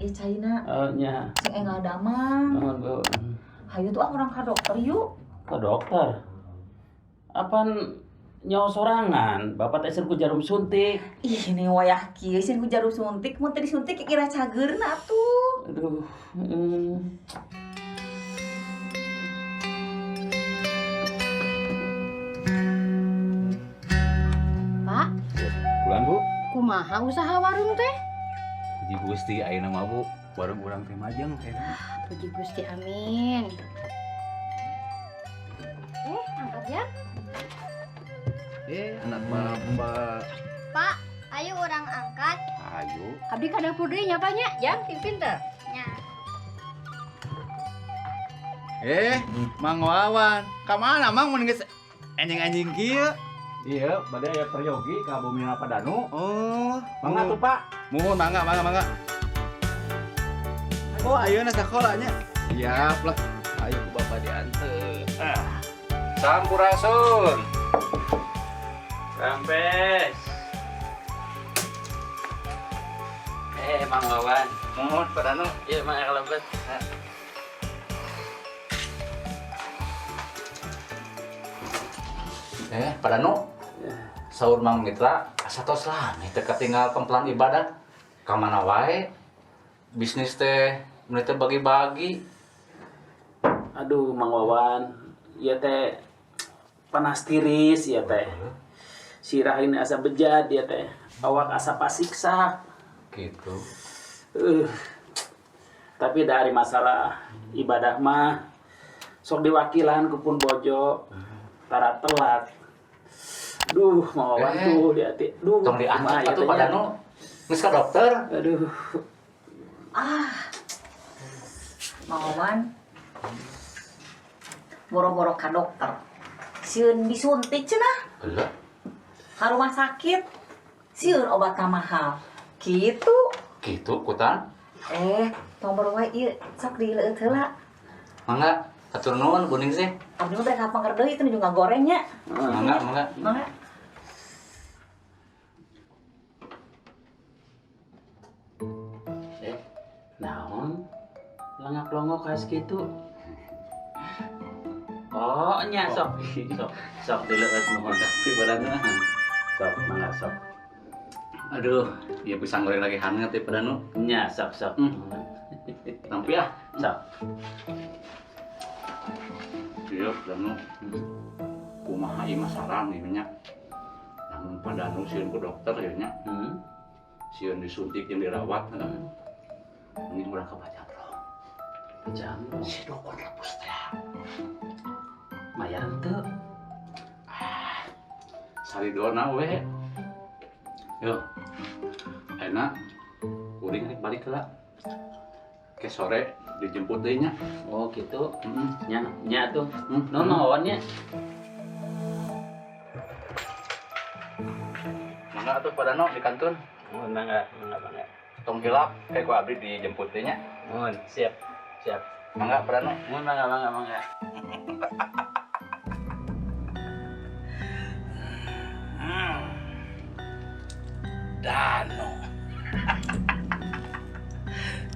Ieu caina. Oh nya. Sing enggal damang. Nuhun, Bu. Hayu tuh ah urang ka dokter yuk. Ke dokter. Apaan nyawa sorangan? Bapak teh sieun ku jarum suntik. Ih, ini wayah kieu sieun ku jarum suntik, mun teu disuntik kira cageurna atuh. Aduh. Pak, Pulang, Bu. Kumaha usaha warung teh? Puji Gusti ayeuna mah, Bu. Warung urang teh majeng ayeuna. Puji Gusti, amin. Angkat ya. Anak bapak. Pak, ayo urang angkat. Ayo. Abdi ka dapur deui nya, Pak, nya. Jang, ting pinter. Nya. Mang Wawan, ka mana Mang mun geus anjing-anjing kieu? Iya, bade aya peryogi ka bumi Padanu. Oh, Mangga tuh, Pak. Muhun mangga, mangga, mangga. Oh, ayeuna sakola nya. Siap lah. Ayo ku bapak diantar. Ah. Sampurasun. Rampes. Mang Wawan. Muhun Pak Danu. Iya, Mang kalebet. Pak Danu. Saur Mang Mitra asa tos lami teu katinggal kempelan ibadah. Ka mana wae? Bisnis teh mun teh bagi-bagi. Aduh, Mang Wawan, ieu teh panas tiris ieu teh. Sirah ini asa bejat ieu teh. Awak asa pasiksak. Gitu. Tapi dari masalah ibadah mah sok diwakilan ku pun bojo tara telat. Duh, Mang Wawan tuh di hati. Duh, Tong diangkat kumaha ieu atuh teh Pak nya? Danu. Geus ka dokter. Aduh. Ah. Mang Wawan. Boro-boro ka dokter. Sieun disuntik cenah. Heula. Ka rumah sakit. Sieun obat mahal. Gitu. Gitu kutan. Tong boro wae ieu sok dileueut heula. Mangga, atur nuhun Bu Ningsih. Abdi mah mereka panger deui itu juga gorengnya. Mangga, mangga. Mangga. Naon? Lengak-longok khas gitu. Oh, nya sok. Sok, sok dileueut nuhun. Tapi badanna. Sok, mangga sok. Aduh, ieu pisang goreng lagi hangat ya Pak Danu. Nya, sok, sok. Nampi ah. Sok. Iya, Pak Danu. Kumaha ieu mah saran ieu nya. Namun Pak Danu sieun ku dokter ieu nya. Sieun disuntik jeung dirawat. Mending urang ka Pajamrong. Pajamrong. Si dukun lepus teh. Mayar henteu? Ah, saridona we. Yo. Enak. Kuring rek balik heula. Ke sore dijemput deui nya. Oh, gitu. Heeh. Nya, nya tuh. Nuhun Mang Wawan nya. Mangga atuh Pak Danu di kantun. Nuhun mangga, mangga, mangga. Tong hilap kayak ku abdi dijemput deui nya. Nuhun, siap. Siap. Mangga Pak Danu. Nuhun mangga, mangga, mangga. Dano.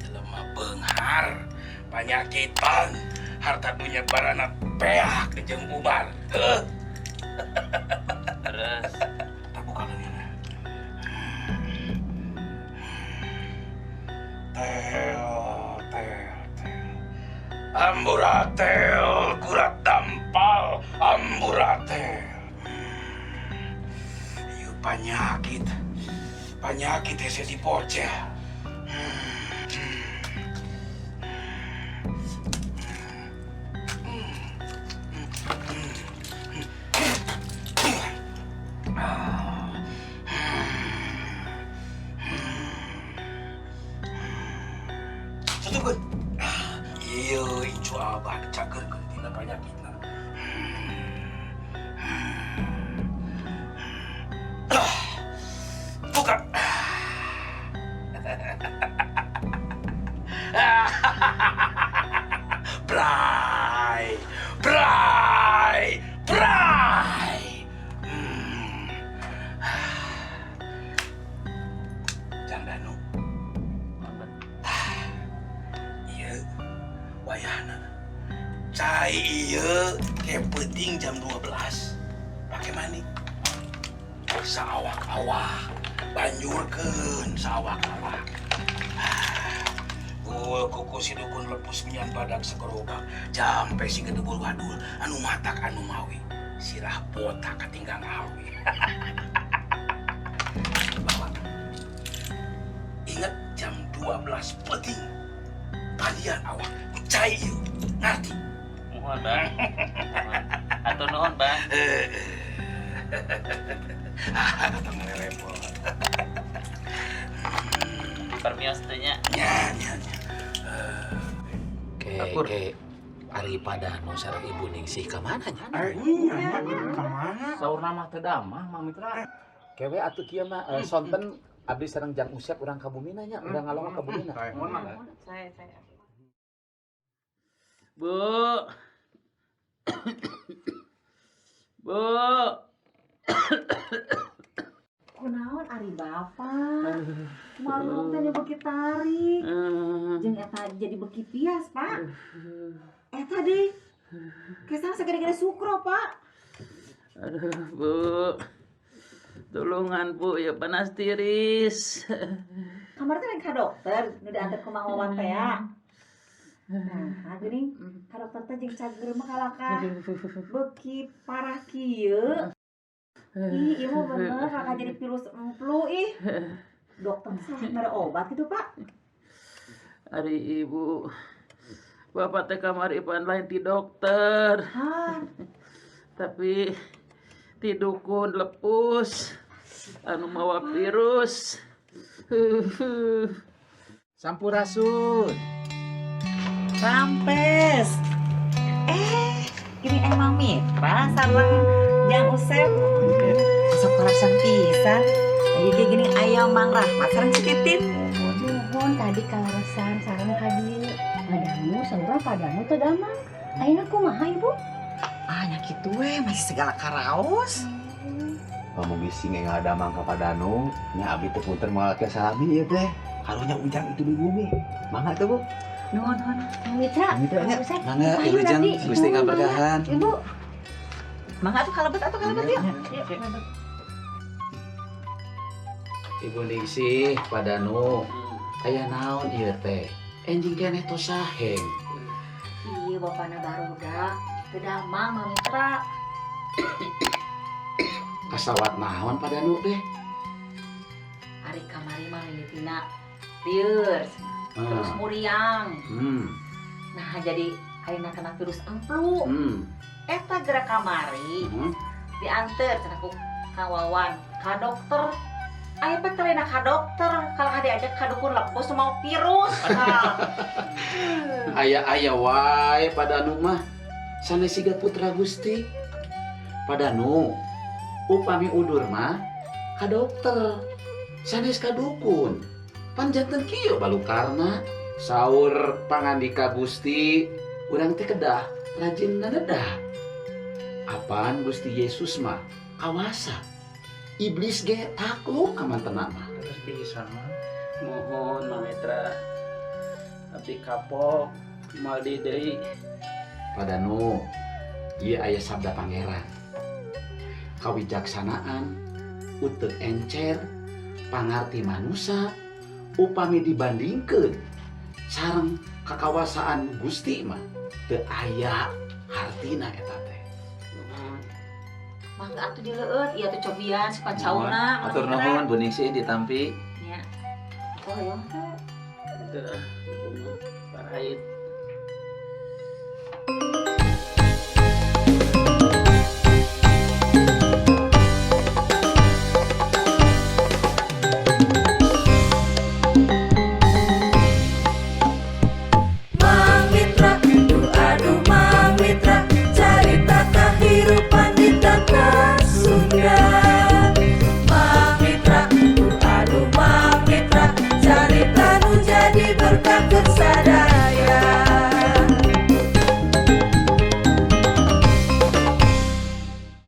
Jelema beunghar, panyakitan, harta dunya barana peak jeung ubar. Heuh. Terus. Tak buka leungeunna. Tel, tel, tel. Amburatel, kurat dampal, amburatel. Ieu panyakit. Panyakit hese dipoceh. Tutupkeun. Ieu incu abah dicageurkeun tina panyakitna. Buka. Peuting jam 12 pake mandi. Saawak-awak banjurkeun saawak-awak. Gul kuku si dukun lepus minyan badak segerobak jampe si gedebul wadul anu matak anu mawi sirah botak katinggang awi. Bawa. Ingat jam 12 peuting pandian awak ku cai ieu. Ngarti? Mohon, Bang. Hatur nuhun, Bang. Ah, datang repot. Permios teh nya. Nya, nya, nya. Ke, ke, ari Padanu sareng Ibu Ningsih ka mana nya? Kemana? Saurna mah teu damang, Mang Mitra. Kewe atuh kieu mah sonten abdi sareng Jang Usep urang ka bumina nya, urang ngalongok ka bumina. Saya. Bu. Bu. Kunaon ari bapak? Marung teh beuki tarik. Jeung eta jadi beuki pias, Pak. Eta deui. Kesana sagede-gede sukro, Pak. Aduh, Bu. Tulungan, Bu, ya panas tiris. Kamari teh lain ka dokter, nu diantar ku Mang Wawan teh ya. Nah, geuning ka dokter teh jeung cager mah kalakah beuki parah kieu. Ih, ieu mah bener kakak jadi virus emplu ih. Dokter salah mere obat gitu, Pak. Ari Ibu. Bapak teh kamari pan lain ti dokter, Hah, tapi ti dukun lepus anu mawa virus. Sampurasun. Rampes. Ini emang Mitra sareng Jang Usep. Masuk karasan pisan. Ieu ge gini aya Mang Rahmat sareng Si Titin. Nuhun tadi kaleresan sareng ka dieu. Padamu saurna padamu teu damang. Ayeuna kumaha Ibu? Ah, nya kitu we masih segala karaos. Pamugi sing enggal damang ka Padanu, nya abdi teh punten moal ke salami ieu teh. Karunya ujang itu di bumi. Mangga teh, Bu. Nuhun, nuhun. Mang Mitra, Mang Mitra, nya. Mang Usep, Mangga, payu Wilujeng, nanti. Gusti Nuhun, mangga. ngaberkahan. Ibu. Mangga atuh kalebet yuk. Yuk, kalebet. Ibu Ningsih, Padanu, aya naon ieu teh? Enjing keneh tos saheng. Iya, bapana barudak. Teu damang Mang Mitra. Kasawat naon Padanu teh? Ari kamari mah mimitina lieur, terus muriang. Nah, jadi ayeuna kena virus emplu. Eta gerak kamari diantar cenah ku Kang Wawan ka dokter. Aya pe teh ka dokter, kalau diajak ka dukun lepus mau virus. Nah. Aya-aya wae Padanu mah. Sanes siga putra Gusti. Padanu, upami udur mah ka dokter. Sanes ka dukun. Pan janten kieu balukarna. Saur pangandika Gusti, urang teh kedah rajin nanedah. Apaan Gusti Yesus mah kawasa. Iblis ge takluk ka mantena mah. Terus bisa mah. Mohon Mang Mitra. Abdi kapok moal di deui. Padanu, ieu aya sabda pangeran. Kawijaksanaan, uteuk encer, pangarti manusa, upami dibandingkeun sareng kakawasaan Gusti mah teu aya hartina eta teh. Nuhun. Mangga atuh dileueut, ieu tuh cobian suka cauna. Atur nuhun Bu Ningsih ditampi. Nya. Oh, hoyong teh. Teu ah, ibu mah parahit. Mang Mitra, duh aduh Mang Mitra, carita kahirupan di tanah Sunda. Mang Mitra, duh aduh Mang Mitra, carita nu jadi berkah.